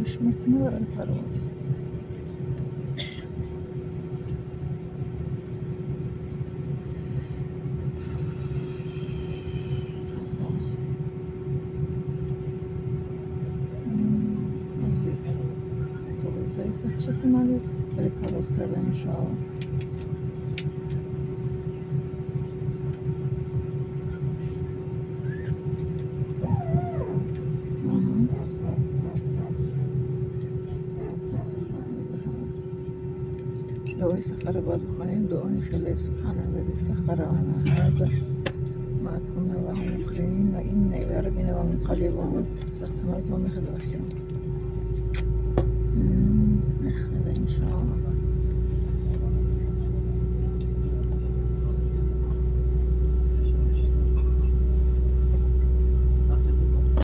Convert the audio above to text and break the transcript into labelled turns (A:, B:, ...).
A: Гӯш мекунад барои парвоз. Самолёт барои парвоз кардан, иншоалло. Дуои сафарро бояд бихонем. Дуои хеле: سبحان الذي سخر لنا هذا ما كنا له مقرنين وإنا إلى ربنا لمنقلبون. Самолёт мо мехезад, фикрам, мехезад, иншоалло.